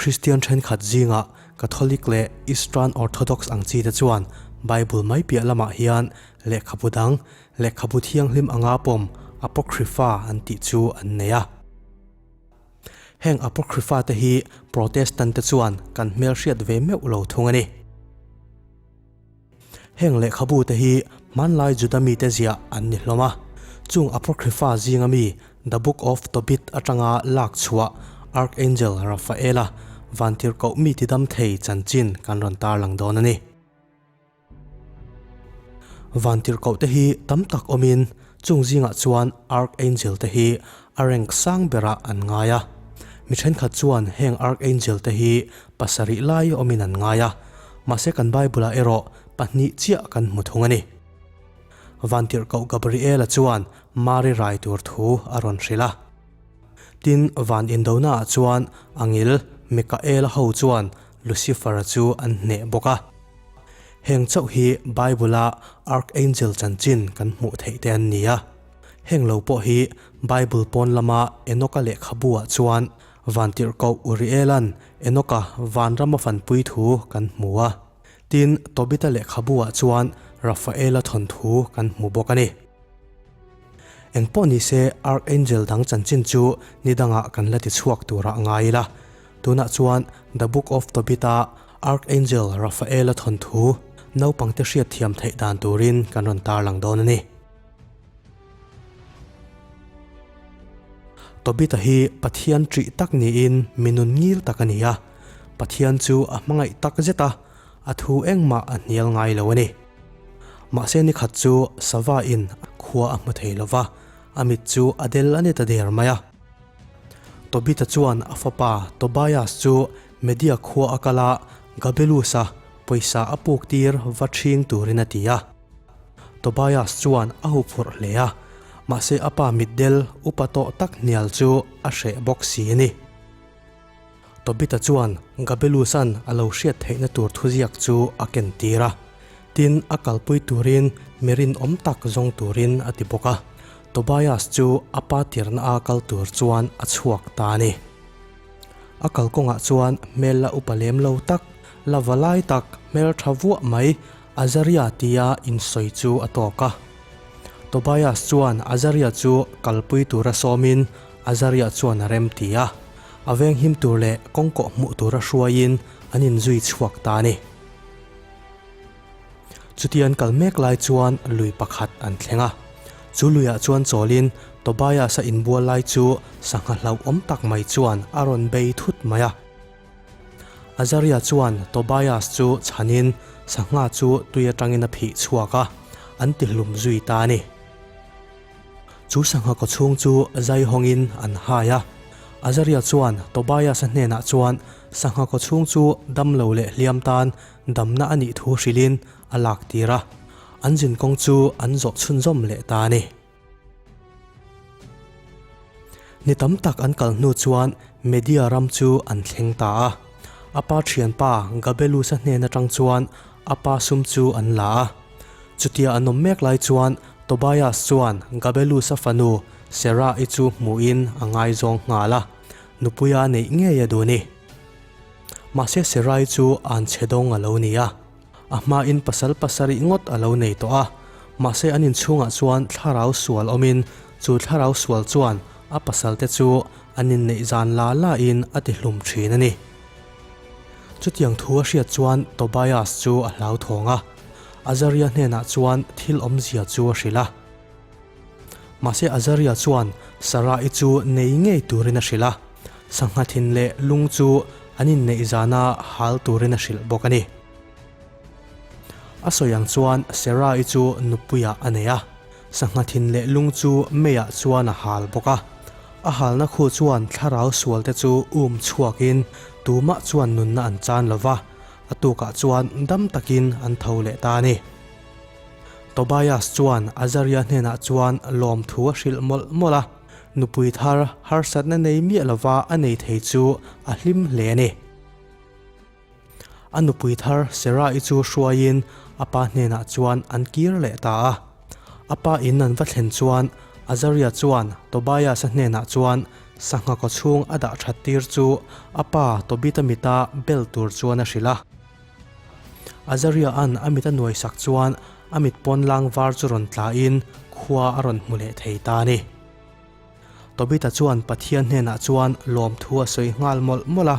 Kristian thenkhat zingah Catholic leh Eastern Orthodox ang chi te chuan Bible mai piah lamah hian lehkhabu dang, lehkhabu thianghlim anga pawm Apocrypha an tih chu an nei a. Heng Apocrypha te hi Protestant te chuan kan hmelhriat ve meuh lo thung a ni. Heng lehkhabu te hi hmanlai Juda mite ziah an ni hlawm a, chung Apocrypha zinga mi The Book of Tobit atanga lak chhuah Archangel Raphael-a vantirhkoh mi tidam thei chanchin kan rawn tarlang dawn a ni. Vantirhkoh te hi tam tak awmin chung zingah chuan Archangel te hi a rank sang berah an ngai a. Mi thenkhat chuan heng Archangel te hi pasarih lai awmin an ngai a, mahse kan Bible-ah erawh pahnih chiah kan hmu thung a ni. Vantirhkoh Gabriel-a chuan Mari rai tur thu a rawn hrilh a. Tin, van indonaah chuan angil Mikael-a ho chuan Lucifer-a chu an hneh bawk a. Heng chauh hi Bible-a Archangel chanchin kan hmuh theih te an ni a. Heng lo pawh hi Bible pawn lama Enoka lehkhabu-ah chuan Vantirhkoh Uriel-a'n Enoka vanrama fanpui thu kan hmu a. Tin, Tobit-a lehkhabu-ah chuan Raphael-a thawnthu kan hmu bawk a ni. Engpawh ni se, Archangel dang chanchin chu ni dangah kan la ti chhuak turah ngai ila. Tunah chuan The Book of Tobit-a Archangel Raphael-a thawnthu naupangte hriat thiam theih dan turin kan rawn tarlang dawn a ni. Tobit-a hi Pathian ṭih tak niin mi nun ngil tak a ni a. Pathian chu a hmangaih tak zet a, a thu engmah a hnial ngai lo a ni. Mahse ni khat chu Sava in khua a hmu thei lo va, a mit chu a del a ni ta der mai a. Tobit-a chuan a fapa Tobias chu Media khua a kal a, Gabelus-a pawisa a puk tir va ṭhing turin a ti a. Tobias chuan a huphurh hle a, mahse a pa mitdel upa tawh tak hnial chu a hreh bawk si a ni. Tobit-a chuan Gabelus-a'n a lo hriat theihna tur thuziak chu a ken tir a, tin a kalpui turin mi rinawm tak zawng turin a ti bawk a. Tobias chu a pa tirna a kal tur chuan a chhuak ta a ni. A kalkawngah chuan hmel la upa lem lo tak, la va lai tak, hmel tha vuah mai Azaria tia insawi chu a tawk a. Tobias chuan Azaria chu kalpui tura sawmin Azaria chuan a rem ti a. A venghim tur leh kawngkawh hmuh tura hruaiin an inzui chhuak ta a ni. Chuti an kal mek lai chuan lui pakhat an thleng a. Chu luiah chuan chawlin Tobias-a inbual lai chu sangha hlauhawm tak mai chuan a rawn bei thut mai a. Azaria chuan Tobias chu chhanin sangha chu tui atangin a phih chhuak a, an ti hlum zui ta a ni. Chu sangha kaw chhung chu zai hawngin an hai a. Azaria chuan Tobias-a hnenah chuan sangha kaw chhung chu dam lo leh hliam tan damna a nih thu hrilhin a lak tir a, an zinkawng chu an zawh chhunzawm leh ta a ni. Ni tam tak an kal hnu chuan Media ram chu an thleng ta a. A pa thianpa Gabelus-a hnen atang chuan a pa sum chu an la a. Chutia an awm mek lai chuan Tobias chuan Gabelus-a fanu Sarah-i chu hmuhin a ngaizawng nghal a, nupuia neih ngei a duh ni. Mahse Sarah-i chu anchhe dawng a lo ni a. A hmain pasal pasarih ngawt a lo nei tawh a, mahse an inchhungah chuan thlarau sual awmin chu thlarau sual chuan a pasalte chu an inneih zan la lain a ti hlum thin a ni. Chutiang thu a hriat chuan Tobias chu a hlauthawng a, Azaria hnenah chuan thil awmzia chu a hrilh a. Mahse Azaria chuan Sarah-i chu nei ngei turin a hrilh a, sangha thin leh lung chu an inneih zana hal turin a hrilh bawk a ni. A sawi ang chuan Sarah-i chu nupuiah a nei a, sangha thin leh lung chu meiah chuan a hal bawk a. A halna khu chuan thlarau sualte chu um chhuakin tumah chuan nunna an chan lo va, a tukah chuan dam takin an tho leh ta a ni. Tobias chuan Azaria hnenah chuan lawmthu a hrilh mawlh mawlh a, nupui thar harsatna nei miah lova a nei thei chu a hlim hle a ni. A nupui thar Sarah-i chu hruaiin a pa hnenah chuan an kir leh ta a. A pa in an va thlen chuan Azaria chuan Tobias-a hnenah chuan Sangha kawchhung a dah that tir chu a pa Tobit-a mita bel tur chuan a hrilh a. Azaria-a'n a mit a nuai sak chuan a mit pawn lang var chu rawn tlain khua a rawn hmu leh thei ta a ni. Tobit-a chuan Pathian hnenah chuan lawmthu a sawi nghal mawlh mawlh a.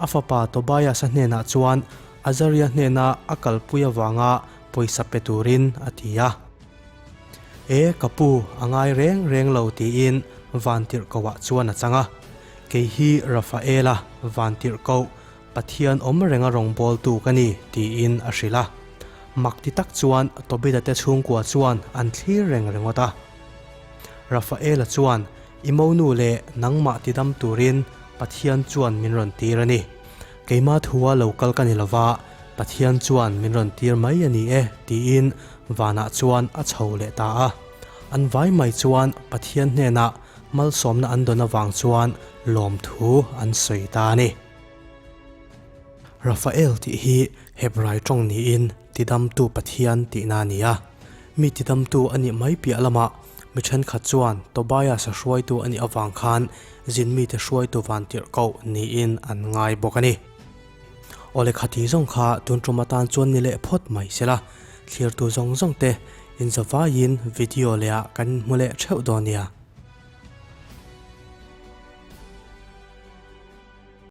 A fapa Tobias-a hnenah chuan Azaria hnena a kalpui avanga pawisa pe turin a ti a. E, ka pu, a ngai reng reng lo tiin Vantirhkohah chuan a chang a. Kei hi Rafaela, Vantirhkoh, Pathian awm renga rawngbawltu ka ni tiin a hrilh a. Mak ti tak chuan Tobit-a te chhungkua chuan an thlir reng ringawt a. Rafaela chuan, I monu leh nangmah tidam turin Pathian chuan min rawn tir a ni. Keima thua lo kal ka ni lova, Pathian chuan min rawn tir mai a ni e, tiin vanah chuan a chho leh ta a. An vai mai chuan Pathian hnenah malsawmna an dawn avang chuan lawmthu an sawi ta a ni. Rafael tih hi Hebrai tawng niin tidamtu Pathian tihna a ni a. Mi tidamtu a nih mai piah lamah mi thenkhat chuan Tobias-a hruaitu a nih avang khan zin mite hruaitu vantirhkoh niin an ngai bawk a ni. Awle khati zawng kha tun tum atan chuan ni leh phawt mai sela, thlirtu zawng zawng te inzavaiin video leh ah kan inhmu leh theuh dawn nia.